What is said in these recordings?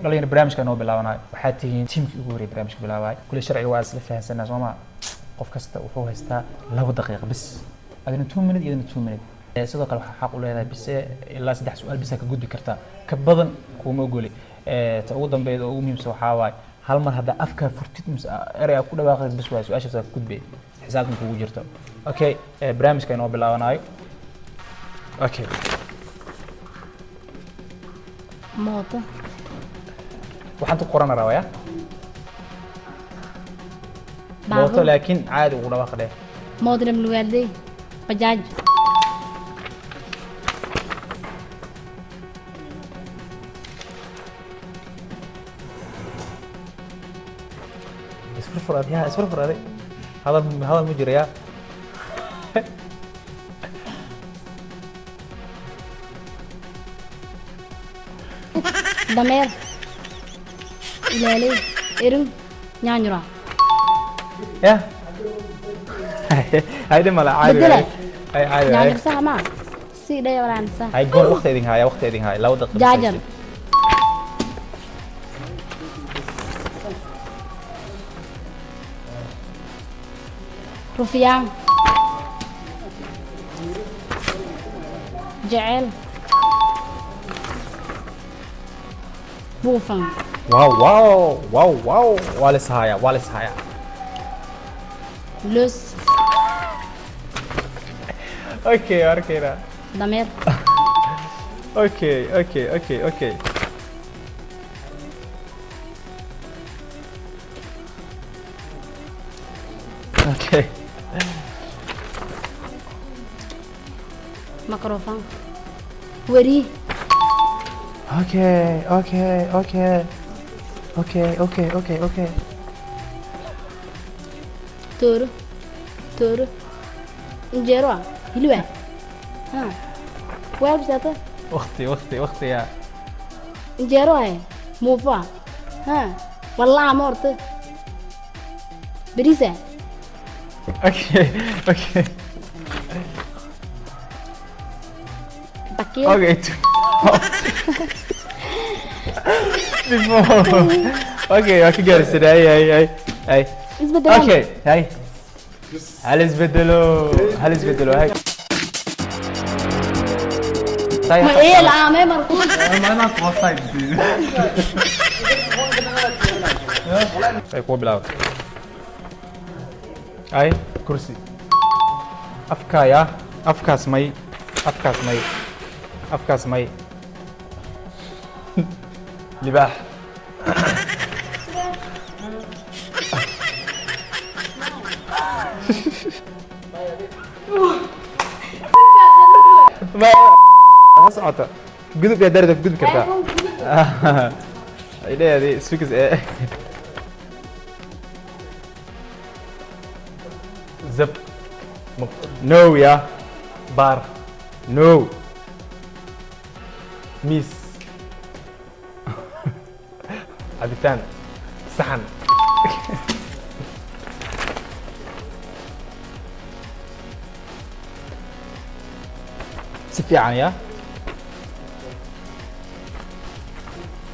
Dhalinyaro, barnaamijka noo bilaabanayo waxaad tihiin tiimkii ugu horreeyay barnaamijka bilaabay. Kule sharciga waa isla fahansanaa, soo maa? Qof kasta wuxuu haystaa 2 daqiiqo bis, adina 2 minute, iyadana 2 minute. Sidoo kale waxaa xaq u leedahay bise ilaa saddex su-aal bisa ka gudbi kartaa, ka badan kuma ogoli. Ta ugu dambeyd oo ugu muhiimsan waxaa waaye, hal mar haddaa afkaa furtid mise erey aa ku dhawaaqdid, bis waaye, su-aashaas aa ka gudbay, xisaabtan kugu jirto. Okay, barnaamijka inoo bilaabanayo. Okay. Mooto. Waxaan ku qorana rabaa ya mooto. Baabuur. Laakiin caadi ugu dhawaaq dheh. Moodna lugaadley, bajaaj. Isfurfur adi, ya isfurfur adi. Hadal hadal ma jiro ya. Dameer, ilaaley, erin, nyaanyura. Ya hayde mala caadi. Bedela. Hay, caadi hay. Nyaanyur sax maa si dhaya walaan sax. Hay, goon waqti idin haya, waqti idin haya, 2 daqiiqo bis. Jaajar. Haysid. Rufiyaan, jecel, buufan. Wow wow wow wow, waa la is hayaa, waa la is hayaa. Loos. Okay, arkayna. Dameer. Okay. Okay. Makrofan, weri. Okay. Tooro, tooro, injeero ah, hilib ah, ha weelbisata. Waqti, waqti, waqti ya. Injeero ah, muufo ah, ha wallaha ma horta bariis ah. Okay. Bakiir. Okay, before. Okay, waa ka gaarsiin. Ay ay ay ay. Isbedelaan. Okay, hay. Hal isbedelo, hal isbedelo, hay. Ma eel aamee markuu. Ay kuwa bilaawda. Ay, kursi. Afkaaya, afkaas may, afkaas may, afkaas may. Libaax. Ma ha socota. Gudub yaa darida gudbi kartaa. Ay leedahay sugis ee. Zab. No ya. Baar. No. Miis, cabitaan, saxan. Si fiican ya.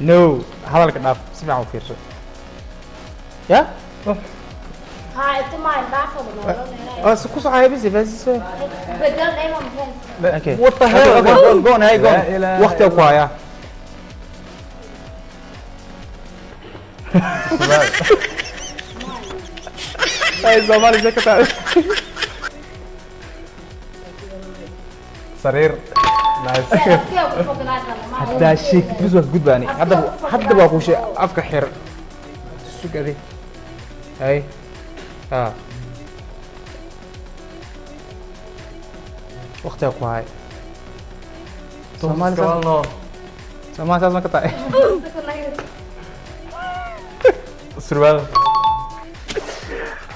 No, hadalka dhaaf, si fiican u fiirso. Ya? Ha inta ma dhaafo. Oh, ku soo bisi bisi. Bedel dhayma. Okay. What the hell? Okay, go on, go on, hey, go on. La ilaha. Waqti ku haya. Ay, Soomaali se ka tahay. Sariir. Nice. Hadaa sheegtid bis waa ka gudbaani. Hadda hadda waa kuu sheeg, afka xir. Sug adi. Hay. Ha. Waqtiga ku hay. Soomaali saas. Soomaali. Soomaali saas ma ka tahay? Surwaal.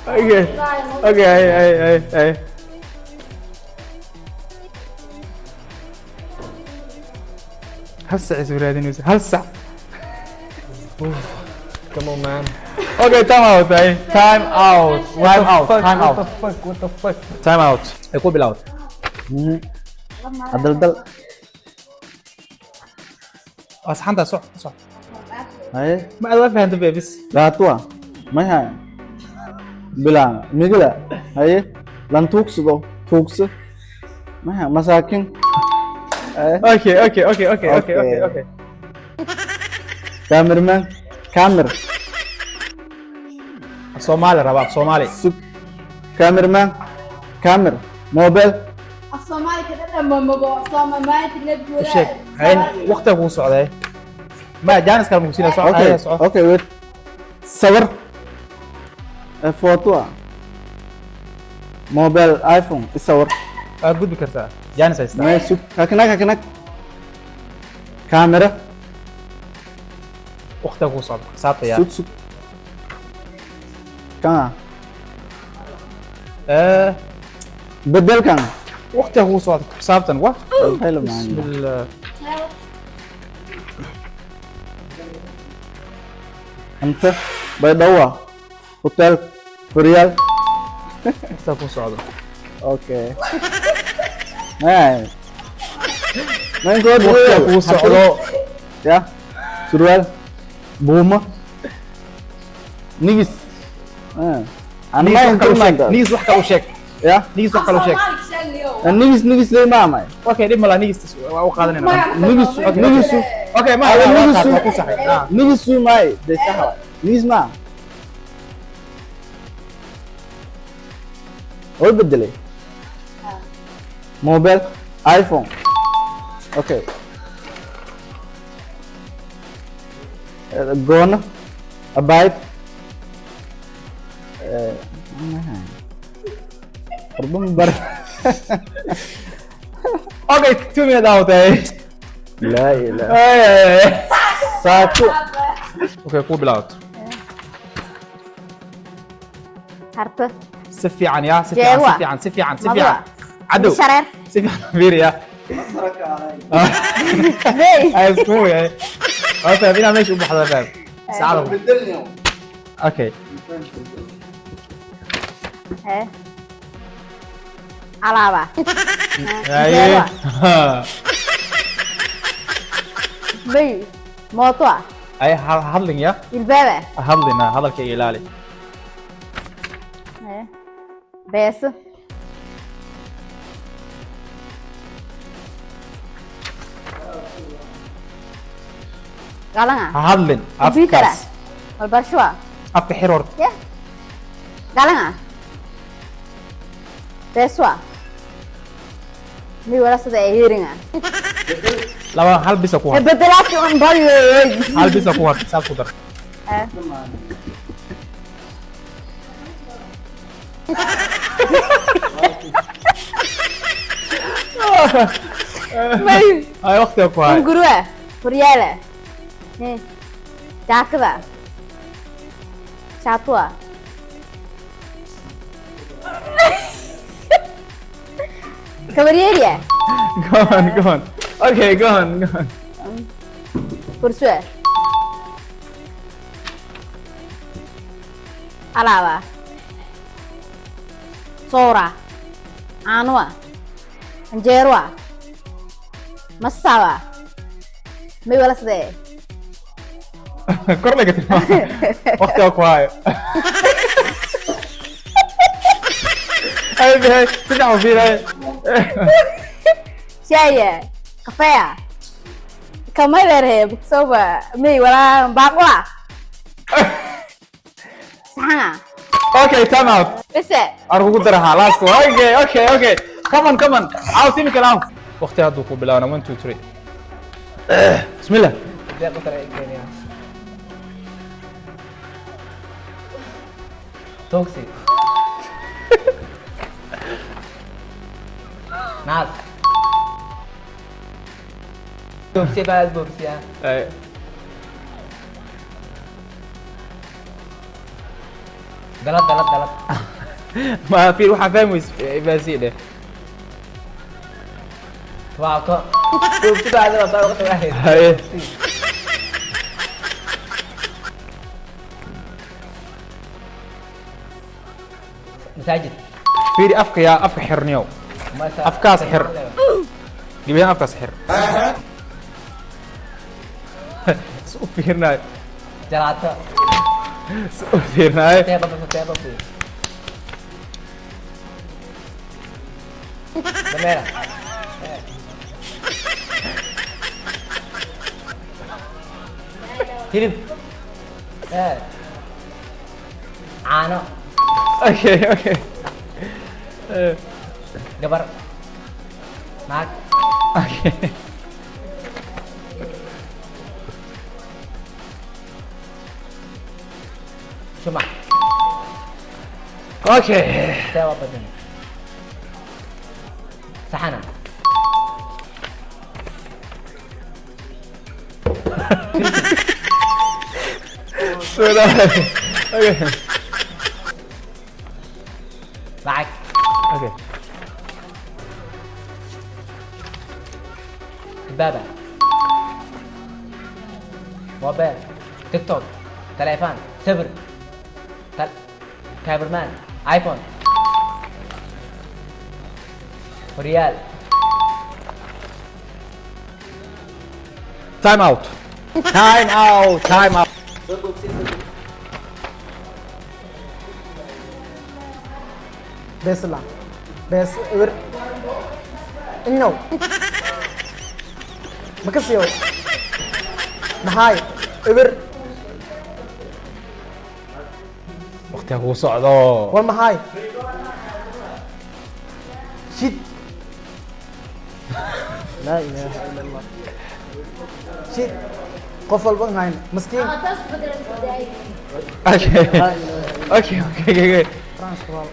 Okay. Okay, hay hay hay hay. Hal sac isu raadinaysa, hal sac. Come on, man. Okay, time out, hey. Time out. Time out. Fuck, Time what out. the fuck, what the fuck? Time out. Ay ku bilowd. Daldal. Waa saxantaa, soc soc. Haye. Ma aad waa fahanta be bis. Raatua maya bilaan migla. Haye, lan tuugsado, tuugso, maya, masaakin. Haye. Okay. Okay. Okay. Cameraman, camera. Af Soomaali rabaa, af Soomaali. Sug, cameraman, camera, mobile. Af Soomaali ka dhadhan mamabo Soomaali. U sheeg. Haye, waqtiga kugu socday ma jaanis kale mugu siina soco. Okay. Haye, soco. Okay, wait, sawir. Photo ah, mobile, iPhone, isawir. Waa gudbi kartaa, jaanis haystaa. Maya, sug, kaknag, kaknag, camera. Waqtiga kugu socda, xisaabta yaa. Sug, sug, kan ah. Bedel kan. Waqtiga kugu socda, xisaabtan wa. Hello, man. Bismillah. Anta Baydhawa hotel horyaal. Waqtiga kugu socda. Okay, maya, maynkood. Waqtiga kugu socdo. Ya, surwaal, buuma, nigis. Nigis wax kale u sheeg, nigis wax kale u sheeg. Ya. Nigis wax kale u sheeg. Nigis, nigis ley maamay. Okay, dhib malaa, nigis waa u qaadanayna. Nigis, nigisu. Okay, ma Ada. waa Nigisu. waa ku saxay. Nigisu may de sax waay. Nigis ma way bedelay. Mobile, iPhone. Okay. Goono, abayd. Qurbo bar. Okay, 2 minutes out, eh. Laa ilaaha. Saako. Okay, ku bilaabato. Harta. Si fiican yaa, si fiican. Jeewa. Si fiican, si fiican, si Madua. fiican cadow. Shareer. Si fiican fiiriya. Bey. Ay, isku yahay, waa faham inaa meesha u baxda, faham saacada. Okay. Hee. Alaaba. Haye. Jeewa. Bey. Mooto ah. Ay, ha hadlin ya. Ilbaaba. Ha hadlin, ha hadalka iga ilaali. Hee. Beeso. Galan ah. Ha hadlin. Computer ah. Afkaas. Walbarasho ah. Afka xir horta. Ya. Galan ah. Beeso ah. Mi wala sida ay hearing ah. Laba hal bisa ku har. Bedelaadka un bariyo. Hal bisa ku har, xisaab ku dar. Eh. May. Ay, waqtiga ku hay. Hungurua, horyaala, jaakada, shaatua. Kabaryeeriya. Go on, go on. Okay, go on, go on. Kursua, alaaba, soora, caanoa, canjeeroa, masawa, may wala sidee. Kor laga tilmaamo, waqtiga ku hayo. Ay bixi, si fiican u fiiray. Shaaya, kafeya, kamadeerhe, buksoba, may wala baaqula, saxana. Okay, time out. Bese. Aan kugu darahaa last one. Okay, come on, come on, out imika out. Waqti hadduu ku bilaabana. One, two, three, bismillah. Deeq u tara keenaya. Toxi. Naas. Boobsiya baa boobsiya. Ay. Dalad, dalad, dalad. Ma fiir, waxaa fahmi weys baasi dheh. Waa ko. Boobsi baa adiga baa waqti waahayd. Haye. Masaajid. Fiiri afka yaa, afka xirniyow. Afkaas xir. Gebiyan afkaas xir is u fiirinayo. Jalaato. U fiirnaaye. Teeba teeba fiir. Dameera. Hilib. Caano. Okay. Gabar. Naag. Okay. Shumac. Okay. Teeba badan. Saxana. Okay. Lacag. Okay. Baaba. Mobile. TikTok. Telephone. Sawir. Cameraman. iPhone. Horyaal. Time out, time out, time out. Beesla bees eber inyow makasiyo maxaay eber. Waqtiga kugu socdo. War maxaay shid. Laa ilaaha ila Allah, shid qof walba hayn maskiin. Okay. France walaal.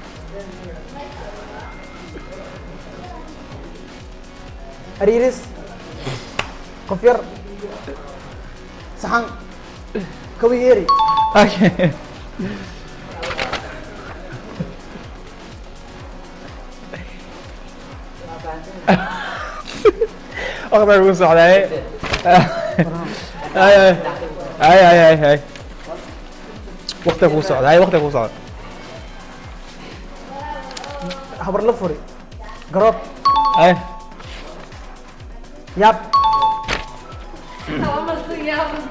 Ariiris qof yar saxan kawiyeeri. Okay. Waqtiga kugu socday. Ay ay ay ay ay, waqtiga kugu socday, waqtiga kugu socday. Habar la furi garoob. Ay. Yaab.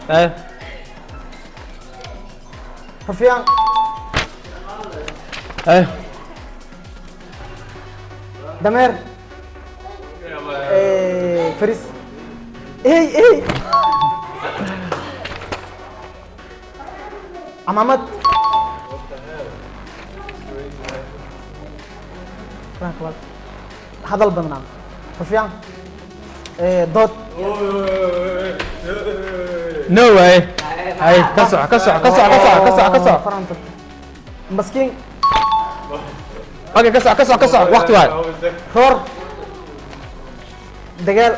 Ay. Rufyaan. Ay. Dameer. Faris ey ey camaamad. Frank wal hadal badnaa rufyaan dood. No way. Ay, ka soco, ka soco, ka soco, ka soco, ka soco, ka soco. Faranta maskiin. Okay, ka soco, ka soco, ka soco, waqti waay. Roor dagaal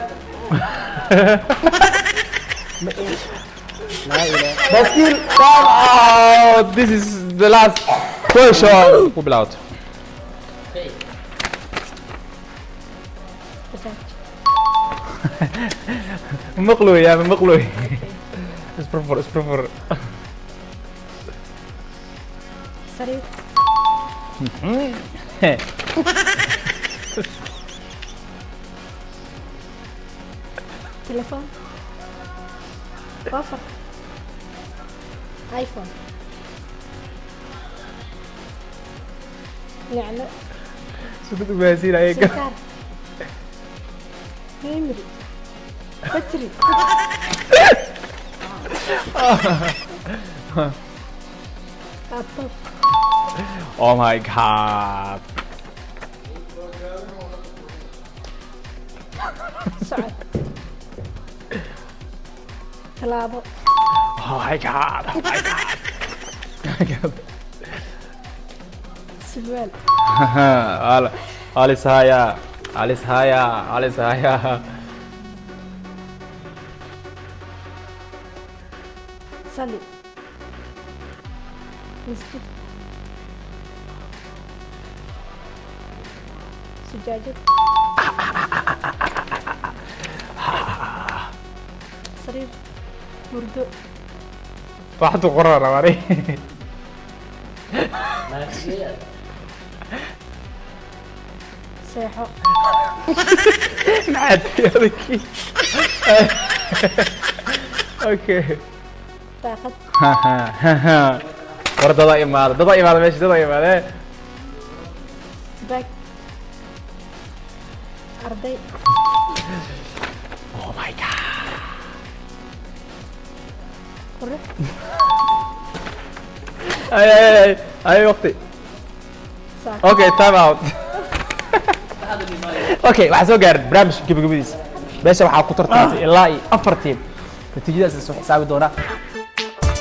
baaskiil. Time out. This is the last question. Ku bilowd. Bajaaj. Maqluy yaa maqluy. Isfurfur, isfurfur. Sariir. Telefoon, koofar, iPhone, niclo. Sugud ugaasiin ayaga. Simkaar, memory, battery, laptop. Oh my God. Socod, tallaabo. Oh my God, oh my God, oh my God. Surwaal. Alis haya, alis haya, alis haya. Sali, masjid, sujaajad, sariir, hurdo. Waxtu qoran rabani. Seexo. Maxaad adagii? Okay. Daaqad. War dada imaada, dada imaada meesha, dada imaade. Bag. Arday. Oh my God. Qurux. Ay ay ay ay, waqti. Saako. Okay, time out. Okay, waxaa soo gaaray barnaamijka gabagabadiisa. Meesha waxaa ku tartantay ilaa iyo afar team. Natiijadaas la soo xisaabi doonaa.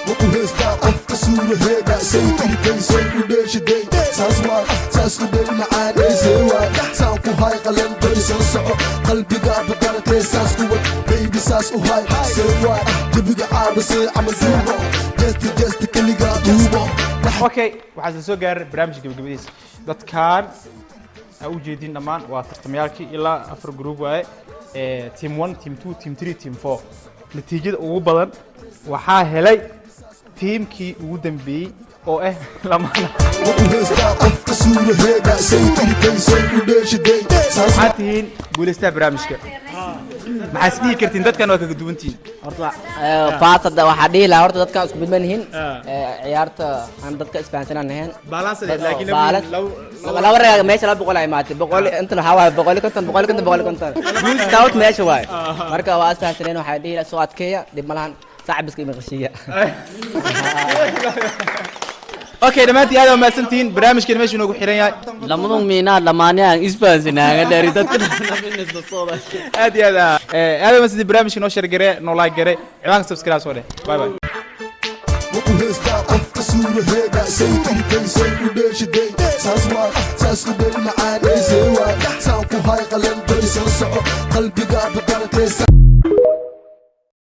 Wuxuu haystaa qofka suuraheeda, saytirkaysay u dheeshaday, saas waa saas u dheel macaanaysay, waa saan ku hay qalan bari soo soco, qalbiga badaratee, saas ku wad baby, saas u hay, see waa jabiga caabasee camal duubo, jeesta jeesta keligaa duubo. Okay, waxaa la soo gaaray barnaamijka gabagabadiisa. Dadkan aa u jeedin dhammaan waa tartamayaalkii, ilaa afar group waaye. Team one, team two, team three, team four. Natiijada ugu badan waxaa helay tiimkii ugu dambeeyey oo ah lamaana. Wuxuu haystaa qofka suuraheeda, saytirkaysay u dheeshaday, saas. Waxaad tihiin guulaystaha barnaamijka. Maxaa is dhihi kartiin dadkan waa kaga duwantihiin? Horta faasada waxaa dhihi lahaa, horta dadkan isku mid ma nihin. Ciyaarta aan dadka isfahansanaan ahayn. Balance. Balance. Laba reer meesha 200 ay imaatay, 100 intan waxaa waaye 150, 150, 150, guul stout meesha waaye. Marka waa isfahansaneen. Waxaa dhihi lahaa soo adkeeya, dhib ma lahan, saaxibiska imaqashiya. Okay, dhammaantiin aad waa mahadsantihiin. Barnaamijkeena meesha inoogu xiran yahay. Lamadun miinaa dhammaanayaan isfahansanaaga dheeri dadka. Aad iyo aad aad waa mahadsantihiin. Barnaamijka noo share garee, noo like garee, ciwaanka subscribe soo dheh. Bye bye. Wuxuu haystaa qofka suuraheeda, saytirkaysay u dheeshaday, saas waa saas u dheel macaanaysay, waa saan ku hay qalan bari soo soco, qalbiga badaratee.